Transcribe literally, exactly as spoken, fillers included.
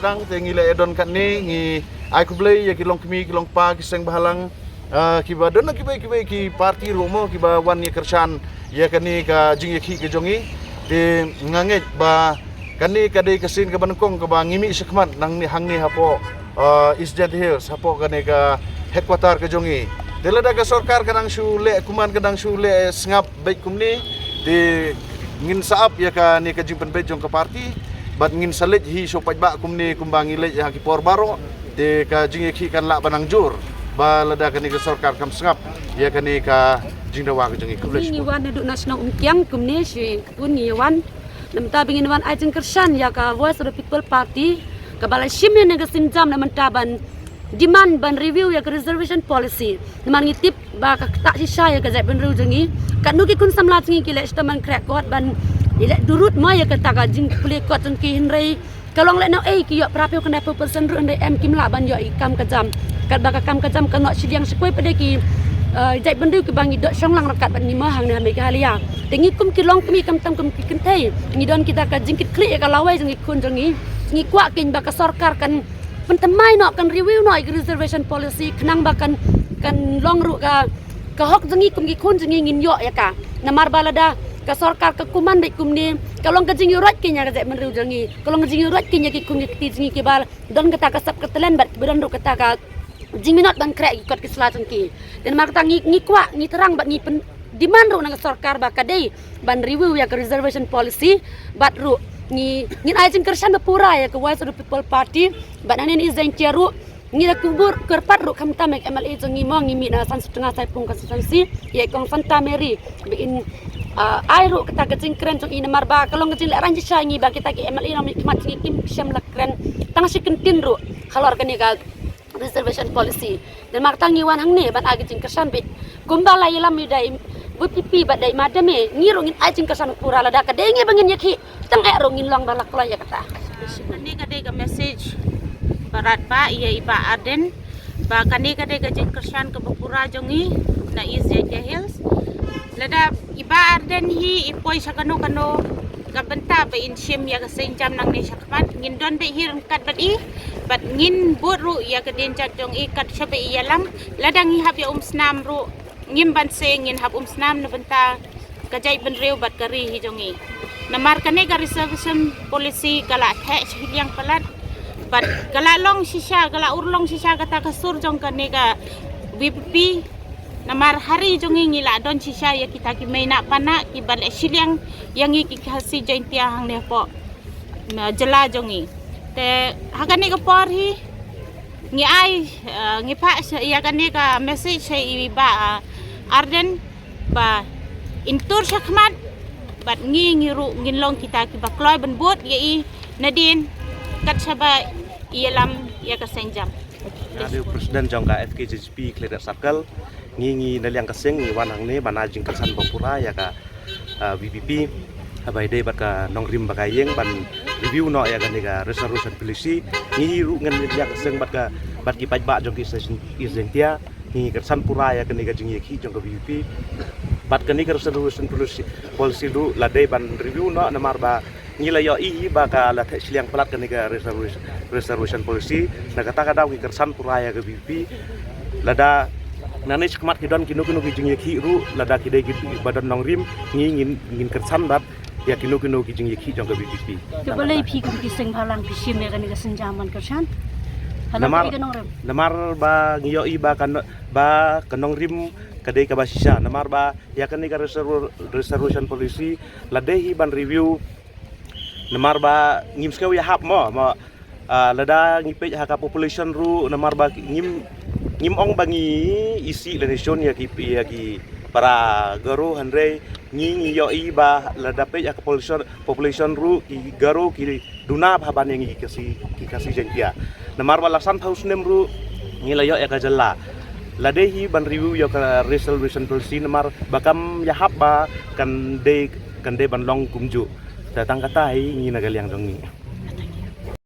Tang te ngi leh don katne, ngi ai khublei ïa ki longkmie ki longpa ki seng bhalang, ah, kiba don kiba kiba ki party ruh mo kiba wan ïa kyrshan ïa kane ka jingïakhih ka jong ngi. Te nga ngeit ba kane ka dei ka sien kaba nyngkong kaba ngi mih shakhmat nangne hangne hapoh, ah, East Jaintia Hills, hapoh kane ka headquarter ka jong ngi. Te lada ka sorkar ka dang shu leh, kumne ka dang shu leh sngap beit kumne, te ngin sa ap ïa kane ka jingpynbeit jong ka party, bad ngin sa leit hi sha u paidbah kumne kumba ngi leit ha ki por baroh, te ka jingïakhih kan lah ban nang jur, ba lada kane ka sorkar kam sngap ïa kane ka jingdawa ka jong ngi. Khublei shibun. Ngi wan naduh na shnong Umkiang kumne shi kun ngi wan. Namar ba ngin wan ai jingkyrshan ïa ka Voice of the People Party, kaba la shim ïa kane ka sienjam namar ban demand ban review ïa ka reservation policy. Namar ngi tip ba ka ktah shisha ïa ka jaitbynriew jong ngi. Katno ki khun samla jong ngi ki leh shitom ban khreh kot ban ïaleh durut ma ïa kata ka jingpule kot jong ki, hynrei ka long lehnoh ei ki ïoh phra phew khyndai phew percent ruh hynrei em kim lah ban ïoh ïa ki kam ka jam. Katba ka kam ka jam ka noh shiliang, shakri pat de ki, eh, jaitbynriew kiba ngi dot shong lang ryngkat bad ngi ma hangne ha Meghalaya. Te ngi kum ki longkmie, khamtam kum ki kynthei, ngi don kita ka jingkitkhlieh ïa ka lawei jong ki khun jong ngi. Ngi kwah keiñ ba ka sorkar kan pynthymmai noh, kan review noh ïa ka reservation policy khnang ba kan, kan long ruh ka, ka hok jong ngi kum ki khun jong ngi ngin ïoh ïa ka. Namar ba lada ka sorkar ka kumne beit kumne, ka long ka jingïuhroit keiñ ïa ka jaitbynriew jong ngi, ka long ka jingïuhroit keiñ ïa ki khun ki kti jong ngi kiba don kata ka sap ka talent bad kiba don ruh kata ka jingminot ban khreh ki kot ki sla jong ki. Te namar kata ngi, ngi kwah, ngi thrang bad ngi pyn demand ruh na ka sorkar ba ka dei ban review ïa ka reservation policy, bad ruh ngi, ngin ai jingkyrshan ba pura ïa ka Voice of the People Party, bad hangne East Jaintia ruh ngi da kyrpad ruh khamtam ïa ka M L A jong ngi mo, ngi mih na San Sutnga Saipung constituency, ïa i Kong Santa Mary, ba in, ah, ai ruh kata ka jingkren jong i namar ba ka long ka jingleh rang shisha ïa ngi ba kita ki M L A nongmihkhmat jong ngi kim shym la kren tang shi kyntien ruh halor kane ka reservation policy. Te namar kata ngi wan hangne ban ai ka jingkyrshan beit. Kumba la ïalam ïa i da i VPP bad da i Madam, eh, ngi ruh ngin ai jingkyrshan pura lada ka dei ngi ba ngin ïakhih, tang eh ruh ngin long ba la kloi ïa kata. Kane ka dei ka message ba radbah ïa i Bah Ardent, ba kane ka dei ka jingkyrshan kaba pura jong ngi na East Jaintia Hills. Lada i Bah Ardent hi i poi sha kano kano ka bynta ba in shim ïa ka sienjam nangne shakhmat, ngin don beit hi ryngkat bad i, bad ngin bud ruh ïa ka dienjat jong i kat shaba i ïalam. Lada ngi hap ïa umsnam ruh, ngim banse, ngin hap umsnam na bynta ka jaitbynriew bad ka ri hi jong ngi. Namar kane ka reservation policy ka la theh shiliang palat, bad ka la long shisha, ka la urlong shisha kata ka sur jong kane ka VPP. Namar ha ri jong ngi ngi la don shisha ïa kita ki mei na pana kiba leh shiliang ïa ngi ki Khasi Jaintia hangne hapoh, na jylla jong ngi. Te ha kane ka por hi ngi ai, eh, ngi phah sha, ïa kane ka message sha i Bah, eh, Ardent ba in tur shakhmat bad ngi, ngi ruh ngin long kita kiba kloi ban bud ïa i nadien kat shaba i ïalam ïa ka sienjam. Nga dei u president jong ka FKJGP Khliehriat Circle. Ngi, ngi na liang ka seng ngi wan hangne ban ai jingkyrshan ba pura ïa ka, ah, VPP, haba ïadei bad ka nongrim ba ka ïeng ban review noh ïa kane ka reservation policy. Ngi ruh ngan na liang ka seng bad ka, bad ki paidbah jong ki East Jaintia, ngi kyrshan pura ïa kane ka jingïakhih jong ka VPP. Bad kane ka reservation policy, policy ruh la dei ban review noh namar ba ngi la ïohi hi ba ka la theh shiliang palat kane ka reservation, reservation policy. Na kata ka daw ngi kyrshan pura ïa ka VPP. Lada nangne shakhmat ki don kino kino ki jingïakhih ruh, lada ki dei kiba don nongrim, ngi ngin, ngin kyrshan bad ïa kino kino ki jingïakhih jong ka VPP. Te balei phi kum ki seng bhalang phi shim ïa kane ka sienjam ban kyrshan? Namar, namar ba ngi ïohi ba ka no-, ba ka nongrim ka dei kaba shisha. Namar ba ïa kane ka reserv-, reservation policy la dei hi ban review. Namar ba ngim sngew ïahap mo, mo, ah, lada ngi peit ha ka population ruh, namar ba ngim, ngim ong ba ngi isih lane shun ïa ki, ïa ki para Garo, hynrei ngi, ngi ïohi ba lada peit ha ka population, population ruh ki Garo ki duna bha ban ïa ngi ki Khasi, ki Khasi Jaintia. Namar ba la san phew snem ruh ngi la ïoh ïa ka jylla. La dei hi ban review ïa ka reservation policy namar ba kam ïahap ba kan dei, kan dei ban long kumjuh. Te tang kata hi ngi na ka liang jong ngi.